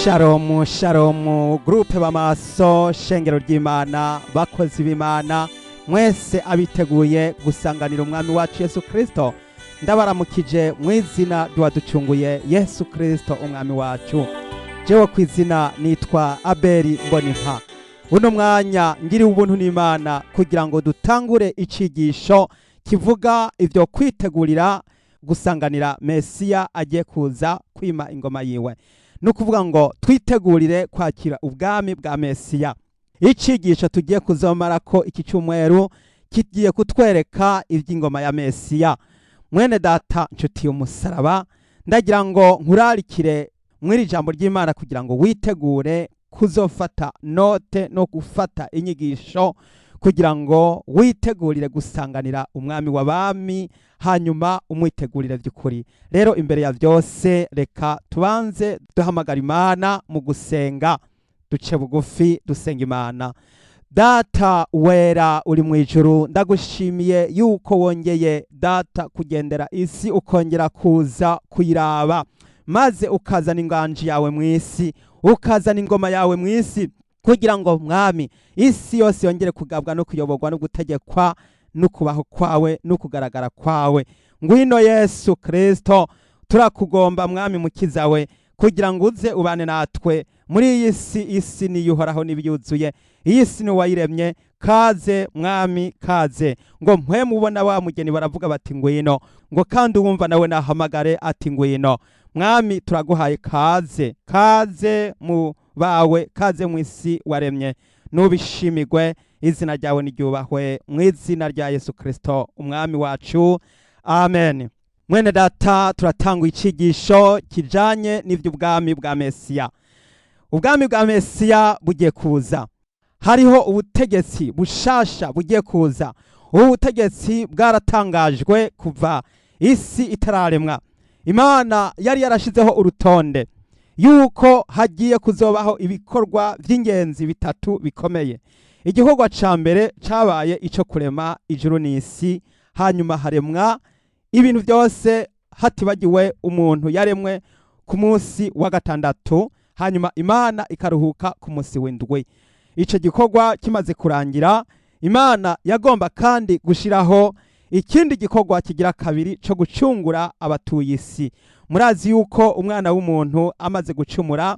Sharomu, sharomu, groupe b'amaso, shengero ry'Imana, bakozi b'Imana mwese abiteguye gusanganira Umwami wacu Yesu Kristo, ndabaramukije mu izina ry'uwaducunguye Yesu Kristo Umwami wacu. Jewe ku izina nitwa Abeli Mbonimpa. Uno mwanya ngiriwe ubuntu n'Imana kugira ngo dutangure icigisho kivuga ivyo kwitegurira gusanganira Mesiya agiye kuza kwima ingoma yiwe, ni ukuvuga ngo twitegurire kwakira ubwami bwa Mesiya. Icigisho tugiye kuzomarako iki cyumweru kigiye kutwereka iby'ingoma ya Mesiya. Mwene data, nshuti y'umusaraba, ndagira ngo nkurarikire mw'iri jambo ry'Imana kugira ngo witegure kuzofata note no gufata inyigisho kugira ngo witegurire gusanganira Umwami w'abami, hanyuma umwitegurire by'ukuri. Rero imbere ya byose, reka tubanze duhamagara Imana mu gusenga, duce bugufi dusenga Imana. Data wera uri mu ijuru, ndagushimiye yuko wongeye, Data, kugendera isi, ukongera kuza kuyiraba, maze ukazana inganji yawe mu isi, ukazana ingoma yawe mu isi, kugira ngo, Mwami, isi yose yongere kugabwa no kuyoborwa no gutegekwa no kubaho kwawe no kugaragara kwawe. Ngwino Yesu Kristo, turakugomba, Mwami Mukiza we, kugira ngo uze ubane natwe muri iyi si. Isi niyo Uhoraho n'ibiyuzuye, iyi si ni wayiremye. Kaze Mwami, kaze. Ngo mpwemu ubona wa mugeni baravuga bati: "Ngwino." Ngo kandi uwumva nawe nahamagare ati: "Ngwino." Mwami, turaguhaye kaze, kaze mu bawe, kaze mu isi waremye. Nubishimirwe, izina ryawe niryubahwe, mu izina rya Yesu Kristo Umwami wacu, amen. Mwene data, turatanga icigisho kijanye n'ivy'ubwami bwa Mesiya. Ubwami bwa Mesiya bugiye kuza. Hariho ubutegetsi bushasha bugiye kuza. Ubu butegetsi bwaratangajwe kuva isi itararemwa. Imana yari yarashizeho urutonde yuko hagiye kuzobaho ibikorwa by'ingenzi bitatu bikomeye. Igikorwa ca mbere cabaye ico kurema ijuru n'isi, hanyuma haremwa ibintu byose, hatibagiwe umuntu yaremwe ku munsi wa gatandatu, hanyuma Imana ikaruhuka ku munsi w'indwi. Ico gikorwa kimaze kurangira, Imana yagomba kandi gushiraho ikindi gikorwa kigira kabiri co gucungura abatuye isi. Murazi yuko umwana w'umuntu amaze gucumura,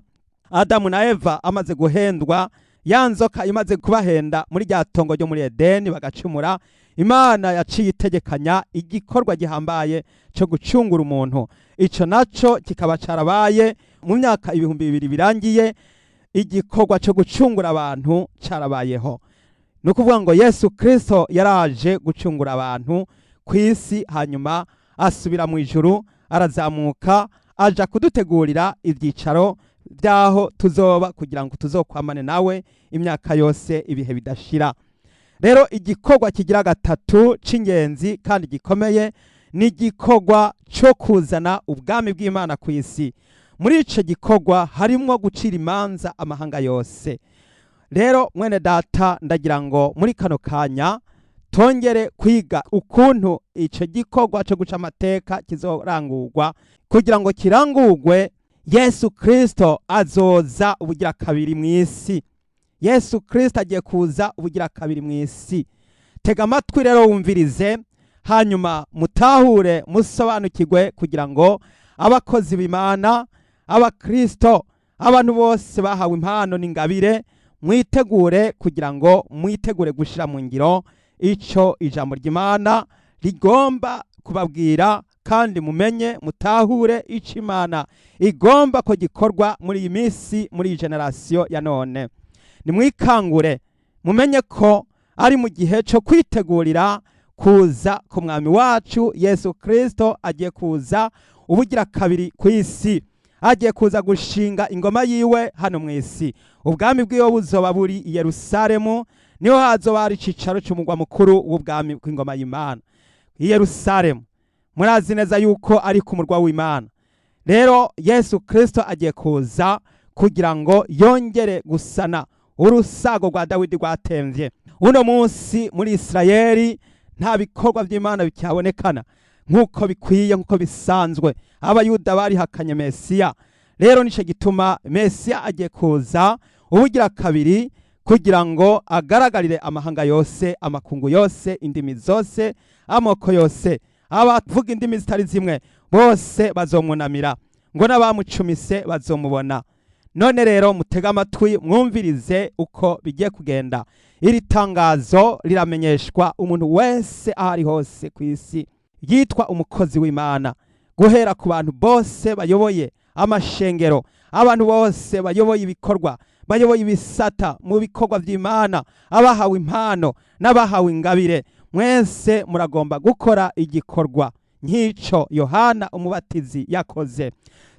Adamu na Eva amaze guhendwa, ya nzoka imaze kubahenda muri rya tongo ryo muri Edeni, bagacumura, Imana yaciye itegekanya igikorwa gihambaye cyo gucungura umuntu. Ico naco kikaba carabaye mu myaka 2000 birangiye. Igikorwa cyo gucungura abantu carabayeho, ni ukuvuga ngo Yesu Kristo yaraje gucungura abantu ku isi, hanyuma asubira mu ijuru, arazamuka aja kudutegurira ibyicaro by'aho tuzoba kugira ngo tuzokwamane nawe imyaka yose, ibihe bidashira. Rero igikorwa kigira gatatu c'ingenzi kandi gikomeye ni igikorwa cyo kuzana ubwami bw'Imana ku isi. Muri ico gikorwa harimwo gucira imanza amahanga yose. Rero mwene data, ndagira ngo muri kano kanya tongere kwiga ukuntu ico gikorwa cyo guca amateka kizorangurwa. Kugira ngo kirangurwe, Yesu Kristo azoza ubugira kabiri mu isi. Yesu Kristo agiye kuza ubugira kabiri mu isi. Tega amatwi rero wumvirize, hanyuma mutahure, musobanukirwe, kugira ngo abakozi b'Imana, abakristo, abantu bose bahawe impano n'ingabire, mwitegure kugira ngo mwitegure gushira mu ngiro ico ijambo ry'Imana rigomba kubabwira, kandi mumenye, mutahure ico Imana igomba ko gikorwa muri iyi minsi, muri iyi génération ya none. Nimwikangure, mumenye ko ari mu gihe cyo kwitegurira kuza ku Mwami wacu Yesu Kristo. Agiye kuza ubugira kabiri ku isi, agiye kuza gushinga ingoma yiwe hano mu isi. Ubwami bwiwe buzoba buri i Yerusalemu, niho hazoba hari icicaro cy'umugwa mukuru w'ubwami bw'ingoma y'Imana i Yerusalemu. Murazi neza yuko ari ku murwa w'Imana. Rero Yesu Kristo agiye kuza kugira ngo yongere gusana urusago rwa Dawidi rwatemvye. Uno munsi muri Isirayeli nta bikorwa by'Imana bicyabonekana nk'uko bikwiye, nk'uko bisanzwe. Abayuda barihakanye Mesiya. Rero nico gituma Mesiya agiye kuza ubugira kabiri kugira ngo agaragarire amahanga yose, amakungu yose, indimi zose, amoko yose, abavuga indimi zitari zimwe bose bazomwunamira, ngo n'abamucumise bazomubona. None rero mutege amatwi mwumvirize uko bigiye kugenda. Iri tangazo riramenyeshwa umuntu wese aho ari hose ku isi yitwa umukozi w'Imana, guhera ku bantu bose bayoboye amashengero, abantu bose bayoboye ibikorwa, bayoboye ibisata mu bikorwa by'Imana, abahawe impano n'abahawe ingabire. Mwese muragomba gukora igikorwa nk'ico Yohana Umubatizi yakoze.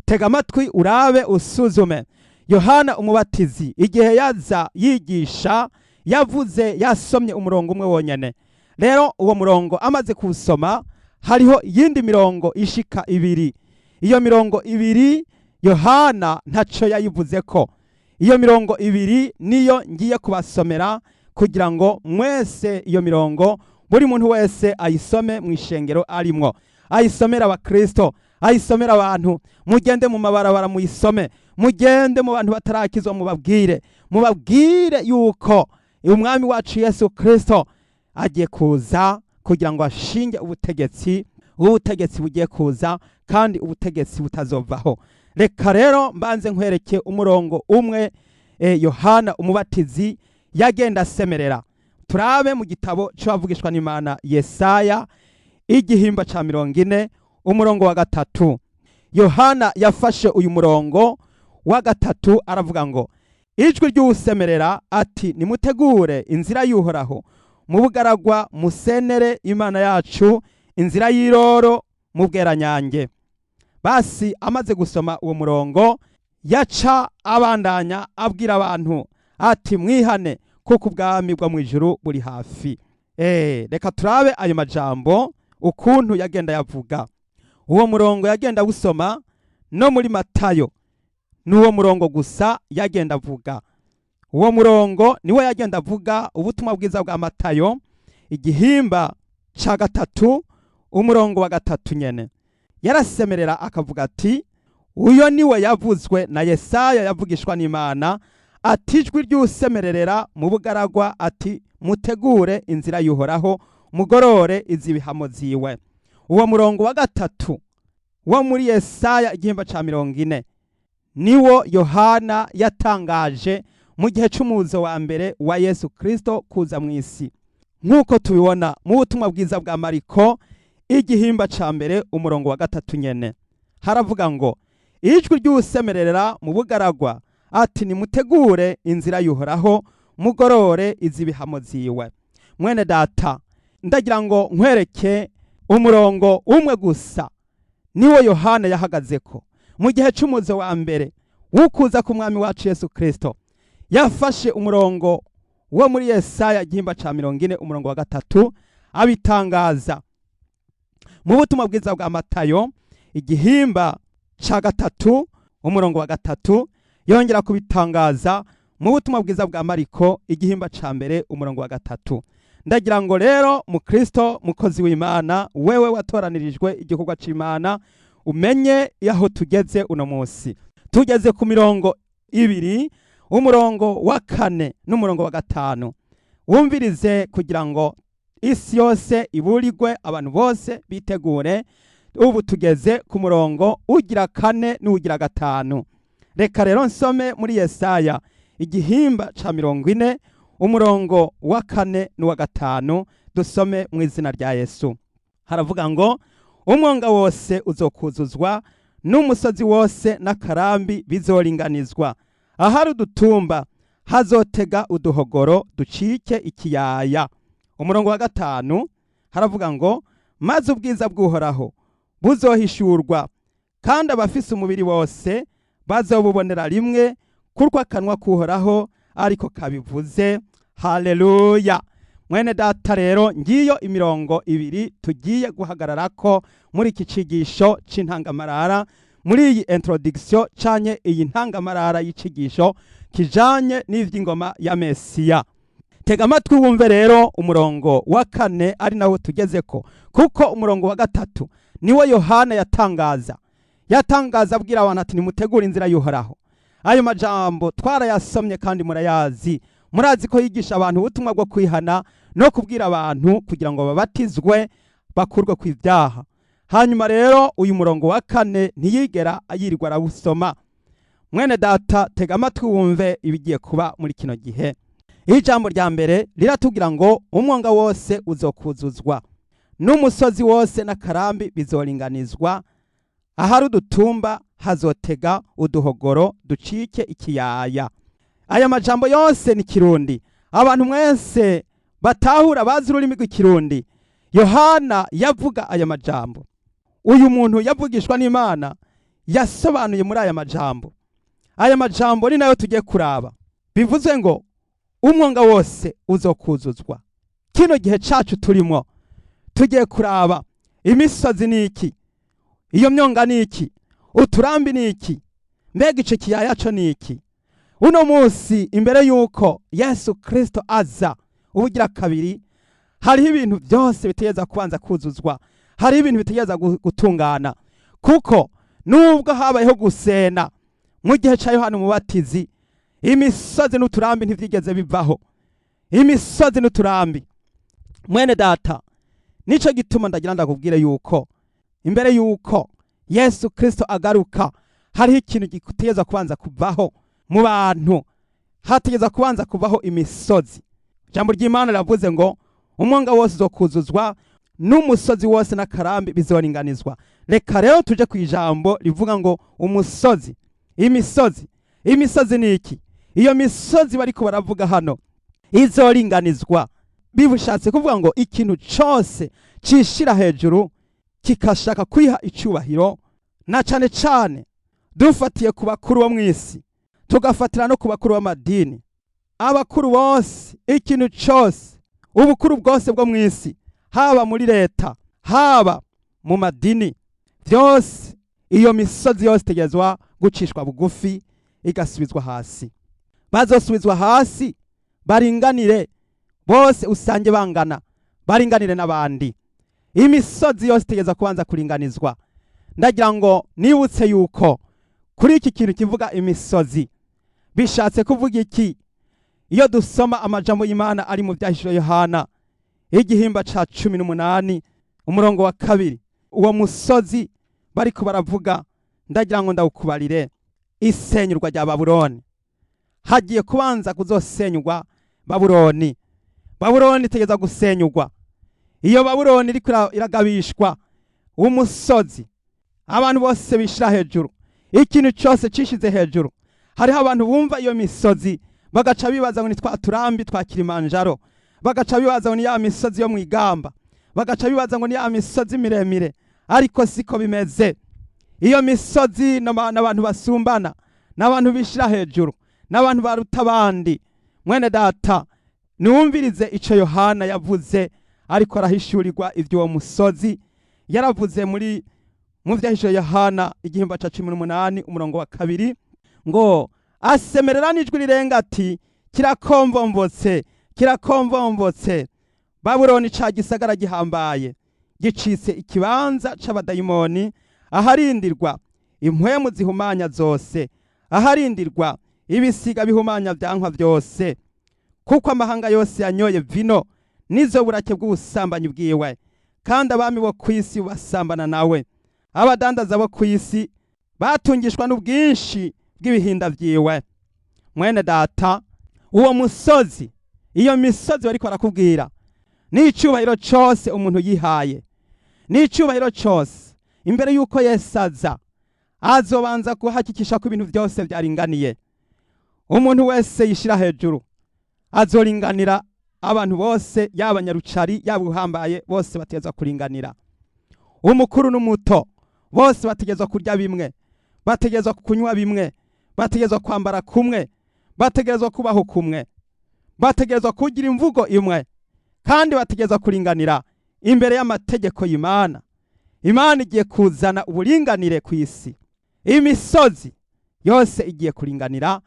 Tega amatwi urabe usuzume. Yohana Umubatizi igihe yaza yigisha, yavuze yasomye umurongo umwe wonyene. Rero uwo murongo amaze kuwusoma, hariho iyindi mirongo ishika ibiri. Iyo mirongo ibiri Yohana ntaco yayivuzeko. Iyo mirongo ibiri niyo ngiye kubasomera kugira ngo mwese iyo mirongo buri muntu wese ayisome mu ishengero arimwo, ayisomere abakristo, ayisomere abantu. Mugende mu mabarabara muyisome, mugende mu bantu batarakizwa mubabwire, mubabwire yuko umwami wacu Yesu Kristo agiye kuza kugira ngo ashinge ubutegetsi, ubutegetsi bugiye kuza kandi ubutegetsi butazovaho. Reka rero mbanze nkwereke umurongo umwe Yohana Umubatizi yagenda asemerera. Turabe mu gitabo c'abavugishwa n'Imana Yesaya, igihimba ca 40, umurongo wa 3. Yohana yafashe uyu murongo wa 3 aravuga ngo: ijwi ry'uwusemerera ati nimutegure inzira y'Uhoraho, mu bugaragwa musenere Imana yacu inzira y'iroro mu bweranyange. Basi amaze gusoma uwo murongo, yaca abandanya abwira abantu ati mwihane kuko ubwami bwo mu ijuru buri hafi. Reka turabe ayo majambo ukuntu yagenda yavuga. Uwo murongo yagenda awusoma no muri Matayo, n'uwo murongo gusa yagenda avuga. Uwo murongo niwe yagenda avuga. Ubutumwa bwiza bwa Matayo, igihimba ca 3, umurongo wa 3 nyene. Yarasemerera akavuga ati uyo niwe yavuzwe na Yesaya yavugishwa n'Imana, ati ijwi ry'usemererera mu bugaragwa ati mutegure inzira y'Uhoraho, mugorore izibihamo ziwe. Uwo murongo wa 3 wo muri Yesaya igihimba ca 40 niwo Yohana yatangaje mu gihe c'umuzo wa mbere wa Yesu Kristo kuza mu isi, nk'uko tubibona mu butumwa bwiza bwa Mariko, igihimba ca 1, umurongo wa 3 nyene. Haravuga ngo: ijwi ry'usemerera mu bugaragwa ati nimutegure inzira y'Uhoraho, mugorore izibihamo ziwe. Mwene data, ndagira ngo nkwereke umurongo umwe gusa niwo Yohana yahagazeko mu gihe c'umuzo wa mbere w'ukuza k'umwami wacu Yesu Kristo. Yafashe umurongo wo muri Yesaya igihimba ca 40, umurongo wa 3, abitangaza mu butumwa bwiza bwa Matayo, igihimba ca 3, umurongo wa 3, yongera kubitangaza mu butumwa bwiza bwa Mariko, igihimba ca 1, umurongo wa 3. Ndagira ngo rero mukristo, mukozi w'Imana, wewe watoranirijwe igikorwa c'Imana, umenye aho tugeze uno munsi. Tugeze ku mirongo ibiri, umurongo wa 4 n'umurongo wa 5. Wumvirize kugira ngo isi yose iburirwe, abantu bose bitegure. Ubu tugeze ku murongo ugira 4 n'ugira 5. Reka rero nsome muri Yesaya igihimba ca 40, umurongo wa 4 n'uwa 5. Dusome mu izina rya Yesu. Haravuga ngo: umwonga wose uzokuzuzwa, n'umusozi wose n'akarambi bizoringanizwa. Ahari udutumba hazotega uduhogoro ducike ikiyaya. Umurongo wa 5 haravuga ngo: maze ubwiza bw'Uhoraho buzohishurwa, kandi abafise umubiri wose bazobubonera rimwe, kurwa akanwa k'Uhoraho ariko kabivuze. Haleluya. Mwene data, rero ngiyo imirongo ibiri tugiye guhagararako muri iki cigisho c'intangamarara, muri iyi introduction canke iyi ntangamarara y'icigisho kijanye n'ivy'ingoma ya Mesiya. Tega amatwi wumve rero umurongo wa 4 ari nawo tugezeko, kuko umurongo wa 3 niwo Yohana yatangaza. Yatangaza abwira abantu ati: "Nimutegure inzira y'Uhoraho." Ayo majambo twarayasomye kandi murayazi. Murazi ko yigisha abantu ubutumwa bwo kwihana no kubwira abantu kugira ngo babatizwe, bakurwe ku ibyaha. Hanyuma rero uyu murongo wa 4 ntiyigera ayirirwa arawusoma. Mwene data, tega amatwi wumve ibigiye kuba muri kino gihe. Ijambo rya mbere riratubwira ngo umwonga wose uzokuzuzwa, n'umusozi wose n'akarambi bizoringanizwa, ahari udutumba hazotega uduhogoro, ducike ikiyaya. Aya majambo yose ni Kirundi. Abantu mwese batahura, bazi ururimi rw'Ikirundi, Yohana yavuga aya majambo. Uyu muntu yavugishwa n'Imana yasobanuye muri aya majambo. Aya majambo ni nayo tugiye kuraba. Bivuze ngo umwonga wose uzokuzuzwa. Kino gihe cacu turimo, tugiye kuraba imisozi ni iki, iyo myonga ni iki, uturambi ni iki, mbega ico kiyaya co ni iki? Uno munsi, imbere y'uko Yesu Kristo aza ubugira kabiri, hariho ibintu byose bitegereza kubanza kuzuzwa, hariho ibintu bitegereza gutungana, kuko nubwo habayeho gusena mu gihe ca Yohana Umubatizi, imisozi n'uturambi ntivyigeze bivaho. Imisozi n'uturambi, mwene data, nico gituma ndagira ndakubwire yuko imbere yuko Yesu Kristo agaruka, hariho ikintu gitegereza kubanza kuvaho mu bantu. Hategereza kubanza kuvaho imisozi. Ijambo ry'Imana riravuze ngo umwonga wose uzokuzuzwa, n'umusozi wose n'akarambi bizoringanizwa. Reka rero tuje ku ijambo rivuga ngo umusozi, imisozi. Imisozi ni iki? Iyo misozi bariko baravuga hano izoringanizwa, bibushatse kuvuga ngo ikintu cose cishira hejuru, kikashaka kwiha icubahiro, na cane cane dufatiye ku bakuru bo mw'isi, tugafatira no ku bakuru b'amadini, abakuru bose, ikintu cose, ubukuru bwose bwo mw'isi, haba muri leta, haba mu madini, byose, iyo misozi yose itegerezwa gucishwa bugufi, igasubizwa hasi. Bazosubizwa hasi, baringanire bose, usange bangana, baringanire n'abandi. Imisozi yose itegereza kubanza kuringanizwa. Ndagira ngo nibutse yuko kuri iki kintu kivuga imisozi, bishatse kuvuga iki? Iyo dusoma amajambo y'Imana ari mu Byahishuriwe Yohana igihimba ca 18 umurongo wa 2, uwo musozi bariko baravuga, ndagira ngo ndawukubarire. Isenyurwa rya Babuloni. Hagiye kubanza kuzosenyurwa Babuloni. Babuloni itegeza gusenyurwa. Iyo Babuloni iriko iragabishwa umusozi, abantu bose bishira hejuru, ikintu cyose cishize hejuru. Hariho abantu bumva iyo misozi bagaca bibaza ngo ni twa turambi twa Kilimanjaro, bagaca bibaza ngo ni ya misozi yo mwigamba, bagaca bibaza ngo ni ya misozi miremire, ariko siko bimeze. Iyo misozi n'abantu basumbana, n'abantu bishira hejuru, n'abantu baruta abandi. Mwene data, niwumvirize ico Yohana yavuze ariko arahishurirwa ivy'uwo musozi. Yaravuze mu Vyahishuwe Yohana igihimba ca 18 umurongo wa 2 ngo asemerera n'ijwi rirenga ati: "Kirakombombotse, kirakombombotse, Babuloni ca gisagara gihambaye! Gicitse ikibanza c'abadayimoni, aharindirwa impwemu zihumanya zose, aharindirwa ibisiga bihumanya vyankwa vyose, kuko amahanga yose yanyoye vino nizo burake bw'ubusambanyi bwiwe, kandi abami bo ku isi basambana nawe, abadandaza bo ku isi batungishwa n'ubwinshi bw'ibihinda vyiwe." Mwene data, uwo musozi, iyo misozi bariko barakubwira, n'icubahiro cose umuntu yihaye, n'icubahiro cose. Imbere y'uko Yesu aza, azobanza kuhakikisha ko ibintu byose byaringaniye. Umuntu wese yishira hejuru azoringanira. Abantu bose, yaba nyarucari, yaba uhambaye, bose bategezwa kuringanira. Umukuru n'umuto bose bategezwa kurya bimwe, bategezwa kunywa bimwe, bategezwa kwambara kumwe, bategezwa kubaho kumwe, bategezwa kugira imvugo imwe, kandi bategezwa kuringanira imbere y'amategeko y'Imana. Imana igiye kuzana uburinganire ku isi. Imisozi yose igiye kuringanira,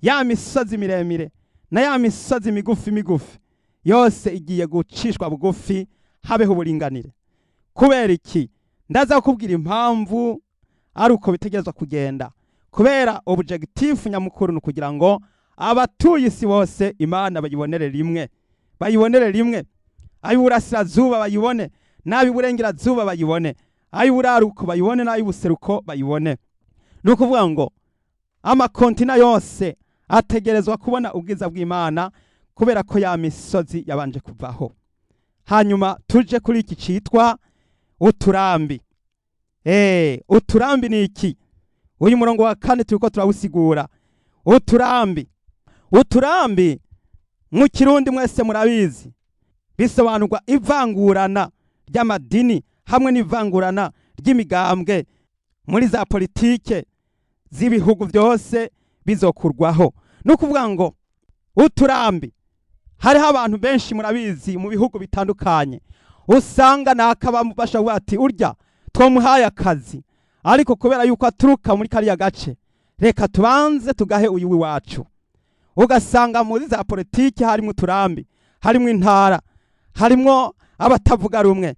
ya misozi miremire na ya misozi migufi migufi, yose igiye gucishwa bugufi, habeho uburinganire. Kubera iki? Ndaza kukubwira impamvu. Ari uko bitegerezwa kugenda, kubera objectif nyamukuru ni ukugira ngo abatuye isi bose Imana bayibonere rimwe, bayibonere rimwe. Ay'uburasirazuba bayibone, n'ay'uburengerazuba bayibone, ay'uburaruko bayibone, n'ay'ubuseruko bayibone. Ni ukuvuga ngo amakontina yose ategerezwa kubona ubwiza bw'Imana, kubera ko ya misozi yabanje kuvaho. Hanyuma tuje kuri iki citwa uturambi. Uturambi ni iki? Uyu murongo wa kane turiko turawusigura. Uturambi, uturambi mu Kirundi mwese murabizi, bisobanurwa ivangurana ry'amadini hamwe n'ivangurana ry'imigambwe muri za politike z'ibihugu byose bizokurwaho. Ni ukuvuga ngo uturambi, hariho abantu benshi murabizi mu bihugu bitandukanye usanga naka bashobora ati: "Urya twamuhaye akazi, ariko kubera yuko aturuka muri kariya gace, reka tubanze tugahe uyu w'iwacu." Ugasanga muri za politiki harimo uturambi, harimo intara, harimwo abatavuga rumwe.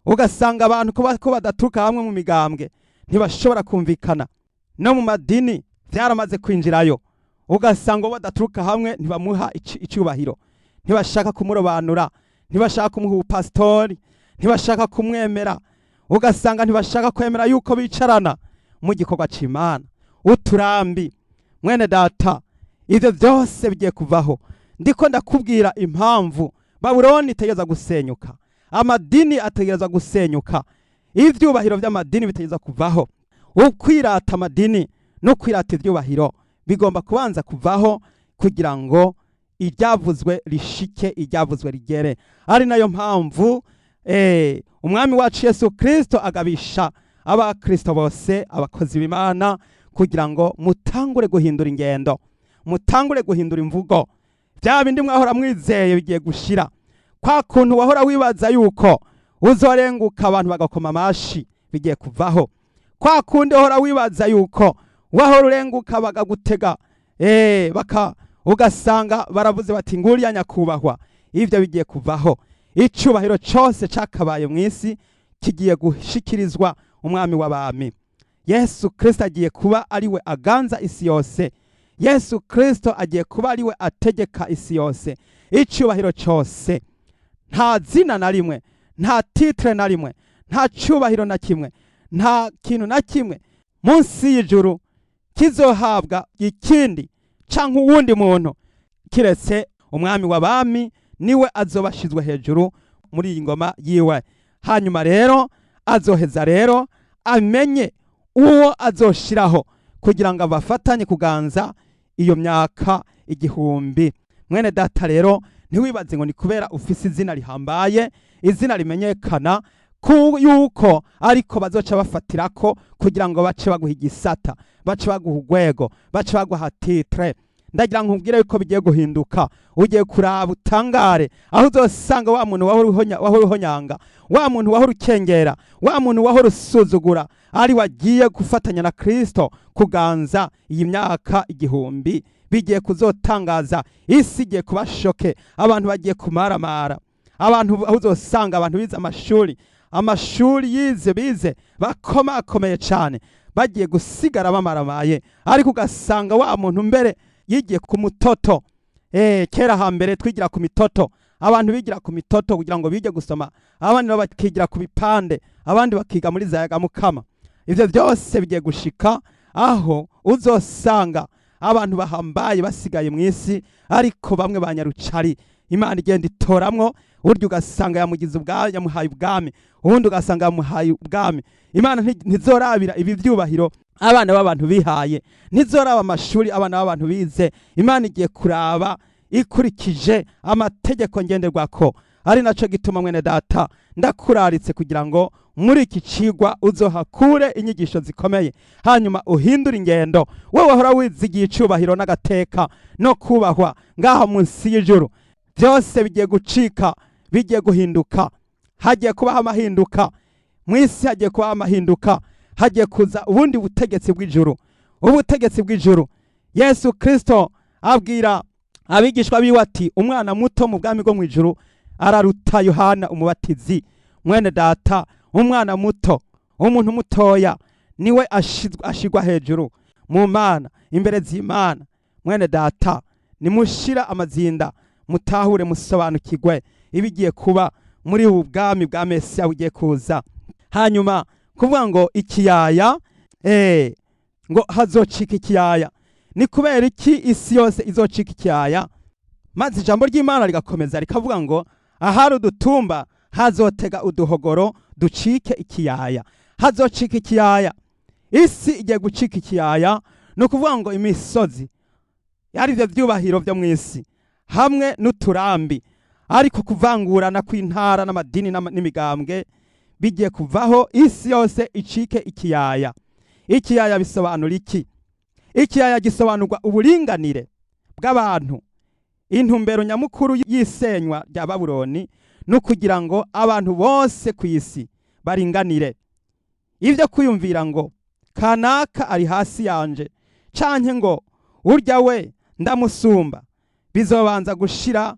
Ugasanga abantu ko badaturuka hamwe mu migambwe ntibashobora kumvikana. No mu madini byaramaze kwinjirayo, ugasanga uwo badaturuka hamwe ntibamuha icyubahiro, ntibashaka kumurobanura, ntibashaka kumuha ubupasitori, ntibashaka kumwemera. Ugasanga ntibashaka kwemera yuko bicarana mu gikorwa c'Imana. Uturambi, mwene data, ivyo byose bigiye kuvaho. Ndiko ndakubwira impamvu Babuloni itegereza gusenyuka, amadini ategereza gusenyuka, ivyubahiro vy'amadini bitegereza kuvaho. Ukwirata amadini no kwirata ivyubahiro bigomba kubanza kuvaho kugira ngo iryavuzwe rishike, iryavuzwe rigere. Ari nayo mpamvu umwami wacu Yesu Kristo agabisha abakristo bose, abakozi b'Imana, kugira ngo mutangure guhindura ingendo, mutangure guhindura imvugo. Bya bindi mwahora mwizeye bigiye gushira. Kwa kuntu wahora wibaza yuko uzorenguka abantu bagakoma amashi bigiye kuvaho. Kwa kundi wahora wibaza yuko wahora urenguka bakagutega, baka ugasanga baravuze bati: "Nguriya nyakubahwa", ivyo bigiye kuvaho. Icubahiro cose cakabaye mu isi kigiye gushikirizwa umwami w'abami Yesu Kristo. Agiye kuba ariwe aganza isi yose. Yesu Kristo agiye kuba ariwe ategeka isi yose. Icubahiro cose, nta zina na rimwe, nta titre na rimwe, nta cubahiro na kimwe, nta kintu na kimwe munsi y'ijuru kizohabwa ikindi canke uwundi muntu kiretse umwami w'abami. Niwe azoba ashizwe hejuru muri iyi ngoma yiwe. Hanyuma rero azoheza rero amenye uwo azoshiraho kugira ngo abafatanye kuganza iyo myaka 1000. Mwene data, rero ntiwibaze ngo ni kubera ufise izina rihambaye, izina rimenyekana, ku yuko ariko bazoca bafatirako kugira ngo bace baguha igisata, bace baguha urwego, bace baguha titre. Ndagira nkubwire yuko bigiye guhinduka. Ugiye kuraba utangare aho uzosanga wa muntu wahora uhonyanga, wa muntu wahora ukengera, wa muntu wahora usuzugura, ari wagiye gufatanya na Kristo kuganza iyi myaka 1000. Bigiye kuzotangaza isi, igiye kuba choquée, abantu bagiye kumaramara. Abantu aho uzosanga abantu bize amashuri, amashuri yize, bize bakomakomeye cyane, bagiye gusigara bamaramaye. Ariko ugasanga wa muntu mbere yigiye ku mutoto. Kera hambere twigira ku mitoto, abantu bigira ku mitoto kugira ngo bige gusoma, abandi nabo bakigira ku bipande, abandi bakiga muri za Yagamukama. Ivyo byose bigiye gushika aho uzosanga abantu bahambaye basigaye mu isi, ariko bamwe banyarucari Imana igenda itoramwo. Burya ugasanga yamugize ubwami, yamuhaye ubwami, ubundi ugasanga yamuhaye ubwami. Imana ntizorabira ibi byubahiro abana b'abantu bihaye, ntizoraba amashuri abana b'abantu bize. Imana igiye kuraba ikurikije amategeko ngenderwako. Ari naco gituma, mwene data, ndakuraritse kugira ngo muri iki cigwa uzohakure inyigisho zikomeye, hanyuma uhindure ingendo. Wowe wahora wizigiye icubahiro n'agateka no kubahwa ngaho munsi y'ijuru, byose bigiye gucika, bigiye guhinduka. Hagiye kubaho amahinduka mu isi, hagiye kubaho amahinduka, hagiye kuza ubundi butegetsi bw'ijuru, ubutegetsi bw'ijuru. Yesu Kristo abwira abigishwa biwe ati: "Umwana muto mu bwami bwo mu ijuru araruta Yohana Umubatizi." Mwene data, umwana muto, umuntu mutoya, Niwe ashigwa hejuru mu Mana, imbere z'Imana. Mwene data, nimushira amazinda, mutahure, musobanukirwe ibigiye kuba muri ubu bwami bwa Mesiya bugiye kuza. Hanyuma kuvuga ngo ikiyaya, ngo hazocika ikiyaya, ni kubera iki isi yose izocika ikiyaya? Maze ijambo ry'Imana rigakomeza rikavuga ngo ahari udutumba hazotega uduhogoro ducike ikiyaya. Hazocika ikiyaya, isi igiye gucika ikiyaya. Ni ukuvuga ngo imisozi, ari byo byubahiro byo mu isi, hamwe n'uturambi, ariko kuvangurana kw'intara n'amadini n'imigambwe bigiye kuvaho, isi yose icike ikiyaya. Ikiyaya bisobanura iki? Ikiyaya gisobanurwa uburinganire bw'abantu. Intumbero nyamukuru y'isenywa rya Babuloni ni ukugira ngo abantu bose ku isi baringanire. Ibyo kwiyumvira ngo kanaka ari hasi yanje, canke ngo urya we ndamusumba, bizobanza gushira,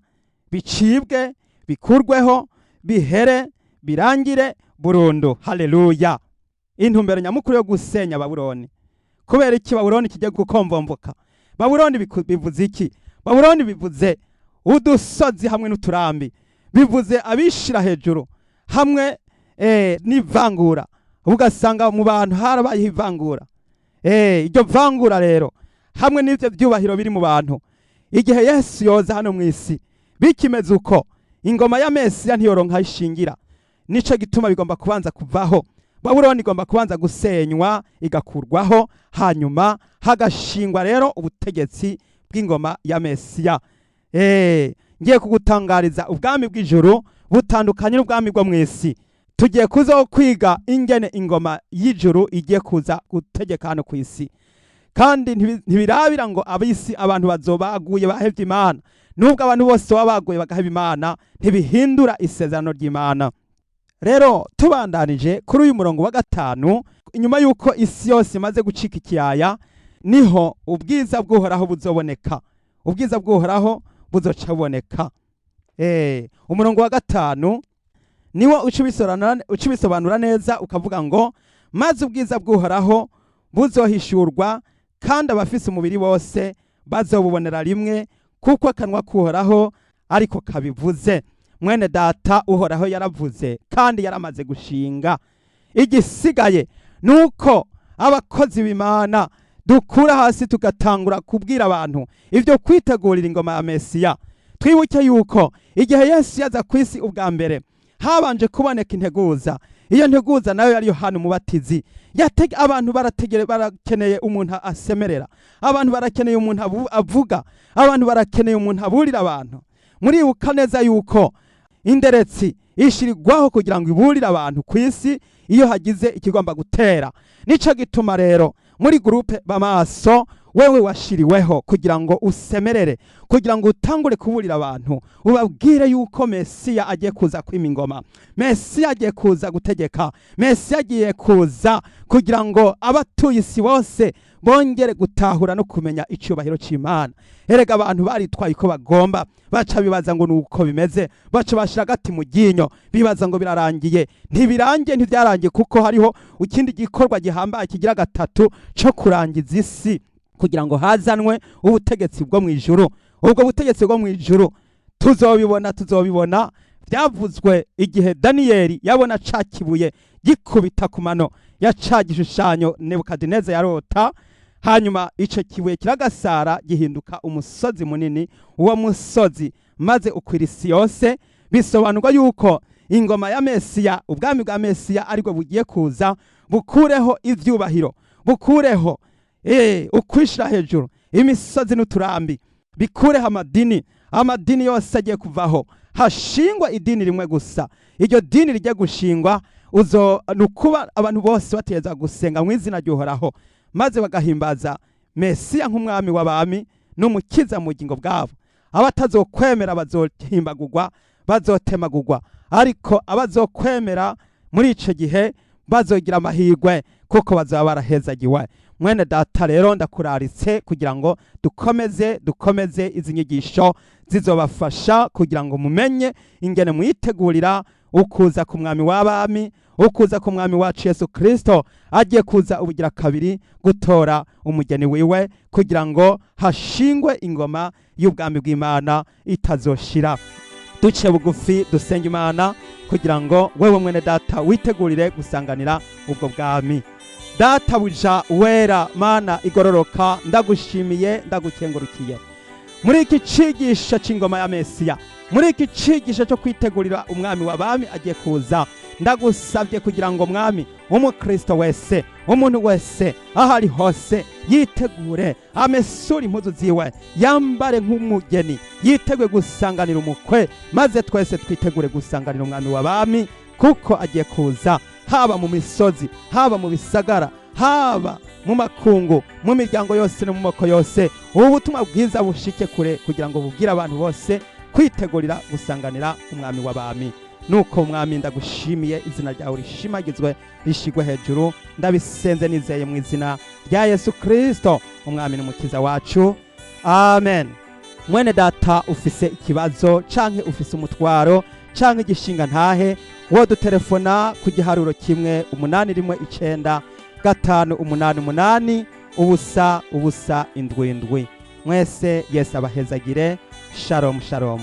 bicibwe, bikurweho, bihere, birangire burundu. Haleluya! Intumbero nyamukuru yo gusenya Babuloni, kubera iki Babuloni kijya gukomvomvoka? Babuloni bivuze iki? Babuloni bivuze udusozi hamwe n'uturambi, bivuze abishira hejuru hamwe n'ivangura. Ugasanga mu bantu harabayeho ivangura. Iryo vangura rero hamwe n'ibyo byubahiro biri mu bantu, igihe Yesu yoza hano mu isi bikimeze uko, ingoma ya Mesiya ntiyoronka aho ishingira. Nico gituma bigomba kubanza kuvaho. Babuloni igomba kubanza gusenywa, igakurwaho, hanyuma hagashingwa rero ubutegetsi bw'ingoma ya Mesiya. Ngiye kugutangariza, ubwami bw'ijuru butandukanye n'ubwami bwo mu isi. Tugiye kuza kwiga ingene ingoma y'ijuru igiye kuza gutegeka hano ku isi, kandi ntibirabira ngo abisi abantu bazobaguye bahevye Imana. Nubwo abantu bose baba baguye bagaheba Imana, ntibihindura isezerano ry'Imana. Rero tubandanije kuri uyu murongo wa 5, inyuma y'uko isi yose imaze gucika ikiyaya, niho ubwiza bw'Uhoraho buzoboneka. Ubwiza bw'Uhoraho buzoca buboneka. Umurongo wa 5 niwo uca ubisobanura neza, ukavuga ngo maze ubwiza bw'Uhoraho buzohishurwa, kandi abafise umubiri bose bazobubonera rimwe, kuko akanwa k'Uhoraho ariko kabivuze. Mwene data, Uhoraho yaravuze kandi yaramaze gushinga. Igisigaye nuko abakozi b'Imana dukura hasi, tugatangura kubwira abantu ibyo kwitegurira ingoma ya Mesiya. Twibuke yuko igihe Yesu yaza ku isi ubwa mbere, habanje kuboneka integuza. Iyo nteguza nayo yari Yohana Umubatizi. Abantu barakeneye umuntu asemerera, abantu barakeneye umuntu avuga, abantu barakeneye umuntu aburira abantu. Muribuka neza yuko inderetsi ishirirwaho kugira ngo iburire abantu ku isi iyo hagize ikigomba gutera. Nico gituma rero muri groupe Bamaso, wewe washiriweho kugira ngo usemerere, kugira ngo utangure kuburira abantu, ubabwire yuko Mesiya agiye kuza kwima ingoma, Mesiya agiye kuza gutegeka, Mesiya agiye kuza kugira ngo abatuye isi bose bongere gutahura no kumenya icyubahiro cy'Imana. Erega abantu baritwaye uko bagomba, baca bibaza ngo nuko bimeze, baca bashira agati mu ryinyo, bibaza ngo birarangiye. Ntibirangiye, ntibyarangiye, kuko hariho ikindi gikorwa gihambaye kigira gatatu cyo kurangiza isi, kugira ngo hazanwe ubutegetsi bwo mu ijuru. Ubwo butegetsi bwo mu ijuru tuzobibona, tuzobibona. Byavuzwe igihe Daniyeli yabona ca kibuye gikubita ku mano ya ca gishushanyo Nebukadineza yarota, hanyuma ico kibuye kiragasara gihinduka umusozi munini. Uwo musozi maze ukwira isi yose. Bisobanurwa yuko ingoma ya Mesiya, ubwami bwa Mesiya aribwo bugiye kuza bukureho ivyubahiro, bukureho ukwishira hejuru, imisozi n'uturambi, bikureho amadini. Amadini yose agiye kuvaho, hashingwa idini rimwe gusa. Iryo dini rijya gushingwa uzo nukuba abantu bose bategereza gusenga mu izina ry'Uhoraho, maze bagahimbaza Mesiya nk'umwami w'abami n'umukiza mu bugingo bwabo. Abatazokwemera bazohimbagurwa, bazotemagurwa, ariko abazokwemera muri ico gihe bazogira amahirwe, kuko bazaba barahezagiwe. Mwene data, rero ndakuraritse kugira ngo dukomeze izi nyigisho zizobafasha kugira ngo mumenye ingene mwitegurira ukuza ku mwami w'abami. Ukuza k'umwami wacu Yesu Kristo, agiye kuza ubugira kabiri gutora umugeni wiwe kugira ngo hashingwe ingoma y'ubwami bw'Imana itazoshira. Duce bugufi, dusenge Imana kugira ngo wewe mwene data witegurire gusanganira ubwo bwami. Databuja wera, Mana igororoka, ndagushimiye, ndagukengurukiye muri iki cigisho c'ingoma ya Mesiya, muri iki cigisho cyo kwitegurira umwami w'abami agiye kuza. Ndagusabye kugira ngo, Mwami, umukristo wese, umuntu wese aho ari hose, yitegure, amesure impuzu ziwe, yambare nk'umugeni, yitegure gusanganira umukwe, maze twese twitegure gusanganira umwami w'abami kuko agiye kuza. Haba mu misozi, haba mu bisagara, haba mu makungu, mu miryango yose no mu moko yose, ubu butumwa bwiza bushike kure kugira ngo bubwire abantu bose kwitegurira gusanganira umwami w'abami. Nuko Mwami, ndagushimiye, izina ryawe rishimagizwe, rishigwe hejuru. Ndabisenze nizeye mu izina rya Yesu Kristo, umwami n'umukiza wacu, amen. Mwene data, ufise ikibazo canke ufise umutwaro canke igishinga ntahe, wo dutelefona ku giharuro 181 588 0 0 7 7. Mwese Yesu abahezagire. Shalom, shalom.